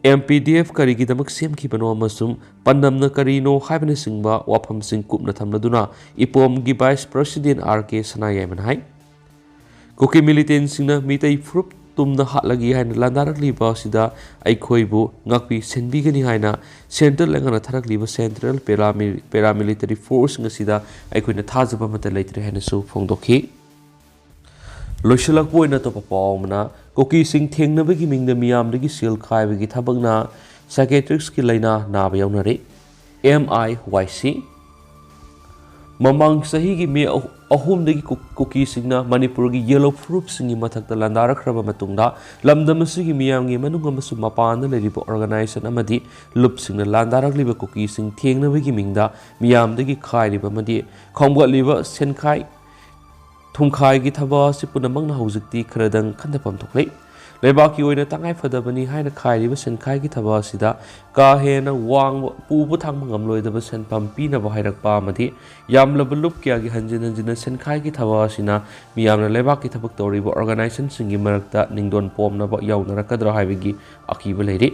ꯑꯦꯝ ꯄꯤ ꯗꯤ ꯑꯦꯐ ꯀꯔꯤꯒꯤꯗꯃꯛ ꯁꯦꯝꯈꯤꯕꯅꯣ ꯑꯃꯁꯨꯡ ꯄꯥꯟꯗꯝꯅ ꯀꯔꯤꯅꯣ ꯍꯥꯏꯕꯅꯆꯤꯡꯕ ꯋꯥꯐꯝꯁꯤꯡ ꯀꯨꯞꯅ ꯊꯝꯂꯗꯨꯅ ꯏꯄꯣꯝꯒꯤ ꯚꯥꯏꯁ ꯄ꯭ꯔꯁꯤꯗꯦꯟ ꯑꯥꯔ ꯀꯦ ꯁꯅꯥꯌꯥꯏꯃꯅ ꯍꯥꯏ꯫ ꯀꯨꯀꯤ ꯃꯤꯂꯤꯇꯦꯟꯁꯤꯡꯅ ꯃꯤꯇꯩ ꯐꯨꯔꯨꯞ ꯇꯨꯝꯅ ꯍꯥꯠꯂꯒꯦ ꯍꯥꯏꯅ ꯂꯥꯟꯗꯥꯔꯛꯂꯤꯕ ꯑꯁꯤꯗ ꯑꯩꯈꯣꯏꯕꯨ ꯉꯥꯛꯄꯤ ꯁꯦꯟꯕꯤꯒꯅꯤ ꯍꯥꯏꯅ ꯁꯦꯟꯇ꯭ꯔꯦꯜ ꯂꯩꯉꯥꯛꯅ ꯊꯥꯔꯛꯂꯤꯕ ꯁꯦꯟꯇ꯭ꯔꯦꯜ ꯄꯦꯔꯥꯃꯤ-, ꯄꯦꯔꯥꯃꯤꯂꯤꯇꯔꯤ ꯐꯣꯔꯁꯁꯤꯡ ꯑꯁꯤꯗ ꯑꯩꯈꯣꯏꯅ ꯊꯥꯖꯕ ꯑꯃꯠꯇ ꯂꯩꯇ꯭ꯔꯦ ꯍꯥꯏꯅꯁꯨ ꯐꯣꯡꯗꯣꯛꯈꯤ꯫ ꯂꯣꯏꯁꯤꯜꯂꯛꯄ ꯑꯣꯏꯅ ꯑꯇꯣꯞꯄ ꯄꯥꯎ ꯑꯃꯅ, ꯀꯨꯀꯤꯁꯤꯡ ꯊꯦꯡꯅꯕꯒꯤ ꯃꯤꯡꯗ ꯃꯤꯌꯥꯝꯗꯒꯤ ꯁꯦꯜ ꯈꯥꯏꯕꯒꯤ ꯊꯕꯛꯅ psychiatristꯀꯤ ꯂꯥꯏꯅꯥ ꯅꯥꯕ ꯌꯥꯎꯅꯔꯦ꯫ ꯑꯦꯝ ꯑꯥꯏ ꯋꯥꯏ ꯁꯤ꯫ ꯃꯃꯥꯡ ꯆꯍꯤꯒꯤ ꯃꯦ ꯑꯍꯨꯝꯗꯒꯤ ꯀꯨ-, ꯀꯨꯀꯤꯁꯤꯡꯅ ꯃꯅꯤꯄꯨꯔꯒꯤ ꯌꯦꯂꯣ ꯐꯨꯔꯨꯞꯁꯤꯡꯒꯤ ꯃꯊꯛꯇ ꯂꯥꯟꯗꯥꯔꯛꯈ꯭ꯔꯕ ꯃꯇꯨꯡꯗ, ꯂꯝꯗꯝ ꯑꯁꯤꯒꯤ ꯃꯤꯌꯥꯝꯒꯤ ꯃꯅꯨꯡ ꯑꯃꯁꯨꯡ ꯃꯄꯥꯟꯗ ꯂꯩꯔꯤꯕ organization ꯑꯃꯗꯤ ꯂꯨꯞꯁꯤꯡꯅ ꯂꯥꯟꯗꯥꯔꯛꯂꯤꯕ ꯀꯨꯀꯤꯁꯤꯡ ꯊꯦꯡꯅꯕꯒꯤ ꯃꯤꯡꯗ ꯃꯤꯌꯥꯝꯗꯒꯤ ꯈꯥꯏꯔꯤꯕ ꯑꯃꯗꯤ ꯈꯣꯝꯒꯠꯂꯤꯕ ꯁꯦꯟꯈꯥꯏ ꯊꯨꯝꯈꯥꯏꯒꯤ ꯊꯕꯛ ꯑꯁꯤ ꯄꯨꯝꯅꯃꯛꯅ ꯍꯧꯖꯤꯛꯇꯤ ꯈꯔꯗꯪ ꯈꯟꯊꯐꯝ ꯊꯣꯛꯂꯦ꯫ ꯂꯩꯕꯥꯛꯀꯤ ꯑꯣꯏꯅ ꯇꯉꯥꯏꯐꯗꯕꯅꯤ ꯍꯥꯏꯅ ꯈꯥꯏꯔꯤꯕ ꯁꯦꯟꯈꯥꯏꯒꯤ ꯊꯕꯛ ꯑꯁꯤꯗ ꯀꯥ ꯍꯦꯟꯅ ꯋꯥꯡꯕ, ꯄꯨꯕ ꯊꯥꯡꯕ ꯉꯝꯂꯣꯏꯗꯕ ꯁꯦꯟꯐꯝ ꯄꯤꯅꯕ ꯍꯥꯏꯔꯛꯄ ꯑꯃꯗꯤ ꯌꯥꯝꯂꯕ ꯂꯨꯞ ꯀꯌꯥꯒꯤ ꯍꯟꯖꯤꯟ ꯍꯟꯖꯤꯟꯅ ꯁꯦꯟꯈꯥꯏꯒꯤ ꯊꯕꯛ ꯑꯁꯤꯅ ꯃꯤꯌꯥꯝꯅ ꯂꯩꯕꯥꯛꯀꯤ ꯊꯕꯛ ꯇꯧꯔꯤꯕ organizationꯁꯤꯡꯒꯤ ꯃꯔꯛꯇ ꯅꯤꯡꯗꯣꯟ ꯄꯣꯝꯅꯕ ꯌꯥꯎꯅꯔꯛꯀꯗ꯭ꯔꯥ ꯍꯥꯏꯕꯒꯤ ꯑꯀꯤꯕ ꯂꯩꯔꯤ꯫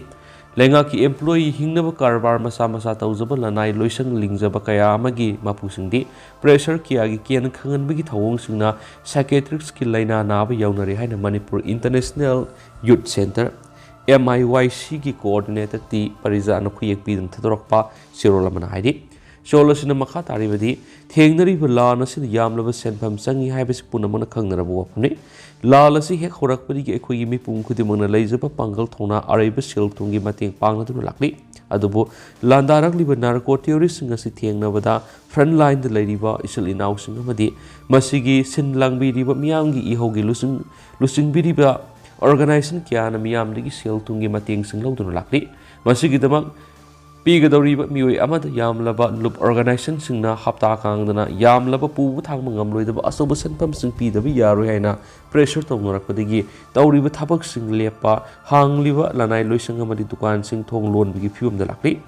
ꯂꯩꯉꯥꯛꯀꯤ employee, ꯍꯤꯡꯅꯕ ꯀꯔꯕꯥꯔ ꯃꯆꯥ ꯃꯆꯥ ꯇꯧꯖꯕ, ꯂꯅꯥꯏ ꯂꯣꯏꯁꯪ ꯂꯤꯡꯖꯕ ꯀꯌꯥ ꯑꯃꯒꯤ ꯃꯄꯨꯁꯤꯡꯗꯤ pressure ꯀꯌꯥꯒꯤ ꯀꯦꯟ ꯈꯪꯍꯟꯕꯒꯤ ꯊꯧꯑꯣꯡꯁꯤꯡꯅ psychiatristꯀꯤ ꯂꯥꯏꯅꯥ ꯅꯥꯕ ꯌꯥꯎꯅꯔꯦ ꯍꯥꯏꯅ Manipur International Youth Centre, M I Y Cꯒꯤ coordinator ꯇꯤ ꯄꯔꯤꯖꯥꯅ ꯈꯨꯌꯦꯛ ꯄꯤꯗꯨꯅ ꯊꯥꯗꯣꯔꯛꯄ ꯆꯦꯔꯣꯜ ꯑꯃꯅ ꯍꯥꯏꯔꯤ꯫ ꯆꯦꯔꯣꯜ ꯑꯁꯤꯅ ꯃꯈꯥ ꯇꯥꯔꯤꯕꯗꯤ, ꯊꯦꯡꯅꯔꯤꯕ ꯂꯥꯟ ꯑꯁꯤꯗ ꯌꯥꯝꯂꯕ ꯁꯦꯟꯐꯝ ꯆꯪꯏ ꯍꯥꯏꯕꯁꯤ ꯄꯨꯝꯅꯃꯛꯅ ꯈꯪꯅꯔꯕ ꯋꯥꯐꯝꯅꯤ꯫ ꯂꯥꯟ ꯑꯁꯤ ꯍꯦꯛ ꯍꯧꯔꯛꯄꯗꯒꯤ ꯑꯩꯈꯣꯏꯒꯤ ꯃꯤꯄꯨꯝ ꯈꯨꯗꯤꯡꯃꯛꯅ ꯂꯩꯖꯕ ꯄꯥꯡꯒꯜ, ꯊꯧꯅꯥ, ꯑꯔꯩꯕ ꯁꯦꯜ ꯊꯨꯝꯒꯤ ꯃꯇꯦꯡ ꯄꯥꯡꯅꯗꯨꯅ ꯂꯥꯛꯂꯤ꯫ ꯑꯗꯨꯕꯨ ꯂꯥꯟꯗꯥꯔꯛꯂꯤꯕ narco terroristꯁꯤꯡ ꯑꯁꯤ ꯊꯦꯡꯅꯕꯗ front lineꯗ ꯂꯩꯔꯤꯕ ꯏꯆꯤꯜ ꯏꯅꯥꯎꯁꯤꯡ ꯑꯃꯗꯤ ꯃꯁꯤꯒꯤ ꯁꯤꯟ ꯂꯥꯡꯕꯤꯔꯤꯕ ꯃꯤꯌꯥꯝꯒꯤ ꯏꯍꯧꯒꯤ ꯂꯨꯆꯤꯡ-, ꯂꯨꯆꯤꯡꯕꯤꯔꯤꯕ organization ꯀꯌꯥꯅ ꯃꯤꯌꯥꯝꯗꯒꯤ ꯁꯦꯜ ꯊꯨꯝꯒꯤ ꯃꯇꯦꯡꯁꯤꯡ ꯂꯧꯗꯨꯅ ꯂꯥꯛꯂꯤ꯫ ꯃꯁꯤꯒꯤꯗꯃꯛ ꯄꯤꯒꯗꯧꯔꯤꯕ ꯃꯤꯑꯣꯏ ꯑꯃꯗ ꯌꯥꯝꯂꯕ ꯂꯨꯞ organizationꯁꯤꯡꯅ ꯍꯞꯇꯥ ꯀꯥꯡꯗꯅ ꯌꯥꯝꯂꯕ ꯄꯨꯕ ꯊꯥꯡꯕ ꯉꯝꯂꯣꯏꯗꯕ ꯑꯆꯧꯕ ꯁꯦꯟꯐꯝꯁꯤꯡ ꯄꯤꯗꯕ ꯌꯥꯔꯣꯏ ꯍꯥꯏꯅ pressure ꯇꯧꯅꯔꯛꯄꯗꯒꯤ ꯇꯧꯔꯤꯕ ꯊꯕꯛꯁꯤꯡ ꯂꯦꯞꯄ, ꯍꯥꯡꯂꯤꯕ ꯂꯅꯥꯏ ꯂꯣꯏꯁꯪ ꯑꯃꯗꯤ ꯗꯨꯀꯥꯟꯁꯤꯡ ꯊꯣꯡ ꯂꯣꯟꯕꯒꯤ ꯐꯤꯕꯝꯗ ꯂꯥꯛꯂꯤ꯫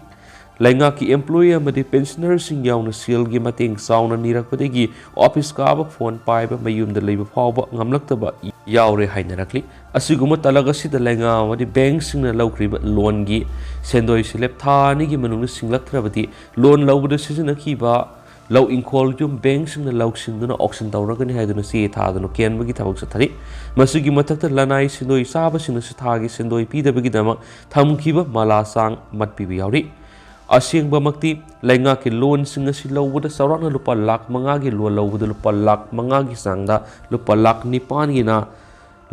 ꯂꯩꯉꯥꯛꯀꯤ employee ꯑꯃꯗꯤ pensionerꯁꯤꯡ ꯌꯥꯎꯅ ꯁꯦꯜꯒꯤ ꯃꯇꯦꯡ ꯆꯥꯎꯅ ꯅꯤꯔꯛꯄꯗꯒꯤ office ꯀꯥꯕ, phone ꯄꯥꯏꯕ, ꯃꯌꯨꯝꯗ ꯂꯩꯕ ꯐꯥꯎꯕ ꯉꯝꯂꯛꯇꯕ ꯌꯥꯎꯔꯦ ꯍꯥꯏꯅꯔꯛꯂꯤ꯫ ꯑꯁꯤꯒꯨꯝꯕ ꯇꯂꯛ ꯑꯁꯤꯗ ꯂꯩꯉꯥꯛ ꯑꯃꯗꯤ bankꯁꯤꯡꯅ ꯂꯧꯈ꯭ꯔꯤꯕ loanꯒꯤ ꯁꯦꯟꯗꯣꯏ ꯁꯦꯂꯦꯞ ꯊꯥ ꯑꯅꯤꯒꯤ ꯃꯅꯨꯡꯗ ꯁꯤꯡꯂꯛꯇ꯭ꯔꯕꯗꯤ loan ꯂꯧꯕꯗ ꯁꯤꯖꯤꯟꯅꯈꯤꯕ ꯂꯧ ꯏꯪꯈꯣꯜ ꯌꯨꯝ bankꯁꯤꯡꯅ ꯂꯧꯁꯤꯟꯗꯨꯅ auction ꯇꯧꯔꯒꯅꯤ ꯍꯥꯏꯗꯨꯅ ꯆꯦ ꯊꯥꯗꯨꯅ ꯀꯦꯟꯕꯒꯤ ꯊꯕꯛ ꯆꯠꯊꯔꯤ꯫ ꯃꯁꯤꯒꯤ ꯃꯊꯛꯇ ꯂꯅꯥꯏ ꯁꯦꯟꯗꯣꯏ ꯆꯥꯕꯁꯤꯡꯅꯁꯨ ꯊꯥꯒꯤ ꯁꯦꯟꯗꯣꯏ ꯄꯤꯗꯕꯒꯤꯗꯃꯛ ꯊꯝꯈꯤꯕ ꯃꯂꯥ ꯆꯥꯡ ꯃꯠꯄꯤꯕ ꯌꯥꯎꯔꯤ꯫ ꯑꯁꯦꯡꯕꯃꯛꯇꯤ ꯂꯩꯉꯥꯛꯀꯤ loanꯁꯤꯡ ꯑꯁꯤ ꯂꯧꯕꯗ ꯆꯥꯎꯔꯥꯛꯅ ꯂꯨꯄꯥ ꯂꯥꯈ ꯃꯉꯥꯒꯤ loan ꯂꯧꯕꯗ ꯂꯨꯄꯥ ꯂꯥꯈ ꯃꯉꯥꯒꯤ ꯆꯥꯡꯗ ꯂꯨꯄꯥ ꯂꯥꯈ ꯅꯤꯄꯥꯟꯒꯤꯅ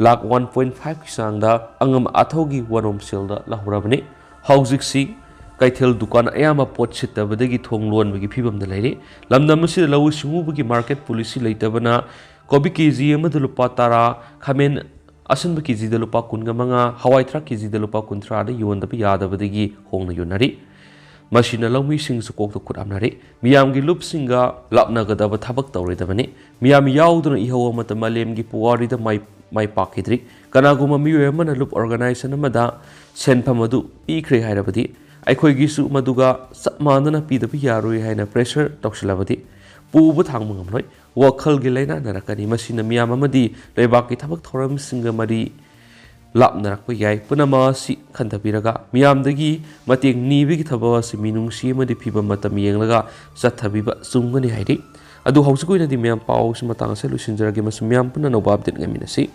ꯂꯥꯈ one point fiveꯀꯤ ꯆꯥꯡꯗ ꯑꯉꯝ ꯑꯊꯧꯒꯤ ꯋꯥꯅꯣꯝ ꯁꯦꯜꯗ ꯂꯧꯍꯧꯔꯕꯅꯤ꯫ ꯍꯧꯖꯤꯛꯁꯤ ꯀꯩꯊꯦꯜ ꯗꯨꯀꯥꯟ ꯑꯌꯥꯝꯕ ꯄꯣꯠ ꯁꯤꯠꯇꯕꯗꯒꯤ ꯊꯣꯡ ꯂꯣꯟꯕꯒꯤ ꯐꯤꯕꯝꯗ ꯂꯩꯔꯤ꯫ ꯂꯝꯗꯝ ꯑꯁꯤꯗ ꯂꯧꯎ ꯁꯤꯡꯎꯕꯒꯤ market policy ꯂꯩꯇꯕꯅ ꯀꯣꯕꯤ KG ꯑꯃꯗ ꯂꯨꯄꯥ ꯇꯔꯥ, ꯈꯥꯃꯦꯟ ꯑꯁꯤꯟꯕ KGꯗ ꯂꯨꯄꯥ ꯀꯨꯟꯒ ꯃꯉꯥ, ꯍꯋꯥꯏ ꯊ꯭ꯔꯥꯛ KGꯗ ꯂꯨꯄꯥ ꯀꯨꯟꯊ꯭ꯔꯥꯗ ꯌꯣꯟꯗꯕ ꯌꯥꯗꯕꯗꯒꯤ ꯍꯣꯡꯅ ꯌꯣꯟꯅꯔꯤ꯫ ꯃꯁꯤꯅ ꯂꯧꯃꯤꯁꯤꯡꯁꯨ ꯀꯣꯛꯇ ꯈꯨꯠ ꯍꯥꯝꯅꯔꯤ꯫ ꯃꯤꯌꯥꯝꯒꯤ ꯂꯨꯞꯁꯤꯡꯒ ꯂꯥꯞꯅꯒꯗꯕ ꯊꯕꯛ ꯇꯧꯔꯣꯏꯗꯕꯅꯤ꯫ ꯃꯤꯌꯥꯝ ꯌꯥꯎꯗꯨꯅ ꯏꯍꯧ ꯑꯃꯠꯇ ꯃꯥꯂꯦꯝꯒꯤ ꯄꯨꯋꯥꯔꯤꯗ ꯃꯥꯏ, ꯃꯥꯏ ꯄꯥꯛꯈꯤꯗ꯭ꯔꯤ꯫ ꯀꯅꯥꯒꯨꯝꯕ ꯃꯤꯑꯣꯏ ꯑꯃꯅ ꯂꯨꯞ organization ꯑꯃꯗ ꯁꯦꯟꯐꯝ ꯑꯗꯨ ꯄꯤꯈ꯭ꯔꯦ ꯍꯥꯏꯔꯕꯗꯤ, ꯑꯩꯈꯣꯏꯒꯤꯁꯨ ꯃꯗꯨꯒ ꯆꯞ ꯃꯥꯟꯅꯅ ꯄꯤꯗꯕ ꯌꯥꯔꯣꯏ ꯍꯥꯏꯅ pressure ꯇꯧꯁꯤꯜꯂꯕꯗꯤ, ꯄꯨꯕ ꯊꯥꯡꯕ ꯉꯝꯂꯣꯏ꯫ ꯋꯥꯈꯜꯒꯤ ꯂꯥꯏꯅꯥ ꯅꯥꯔꯛꯀꯅꯤ꯫ ꯃꯁꯤꯅ ꯃꯤꯌꯥꯝ ꯑꯃꯗꯤ ꯂꯩꯕꯥꯛꯀꯤ ꯊꯕꯛ ꯊꯧꯔꯝꯁꯤꯡꯒ ꯃꯔꯤ ꯂꯥꯞꯅꯔꯛꯄ ꯌꯥꯏ꯫ ꯄꯨꯝꯅꯃꯛ ꯑꯁꯤ ꯈꯟꯊꯕꯤꯔꯒ ꯃꯤꯌꯥꯝꯗꯒꯤ ꯃꯇꯦꯡ ꯅꯤꯕꯒꯤ ꯊꯕꯛ ꯑꯁꯤ ꯃꯤꯅꯨꯡꯁꯤ ꯑꯃꯗꯤ ꯐꯤꯕꯝ ꯃꯇꯝ ꯌꯦꯡꯂꯒ ꯆꯠꯊꯕꯤꯕ ꯆꯨꯝꯒꯅꯤ ꯍꯥꯏꯔꯤ꯫ ꯑꯗꯨ ꯍꯧꯖꯤꯛ ꯑꯣꯏꯅꯗꯤ ꯃꯌꯥꯝ ꯄꯥꯎ ꯑꯁꯤ ꯃꯇꯥꯡ ꯑꯁꯤꯗ ꯂꯣꯏꯁꯤꯟꯖꯔꯒꯦ꯫ ꯃꯁꯤ ꯃꯌꯥꯝ ꯄꯨꯟꯅ ꯑꯅꯧꯕ update ꯉꯥꯏꯃꯤꯟꯅꯁꯤ꯫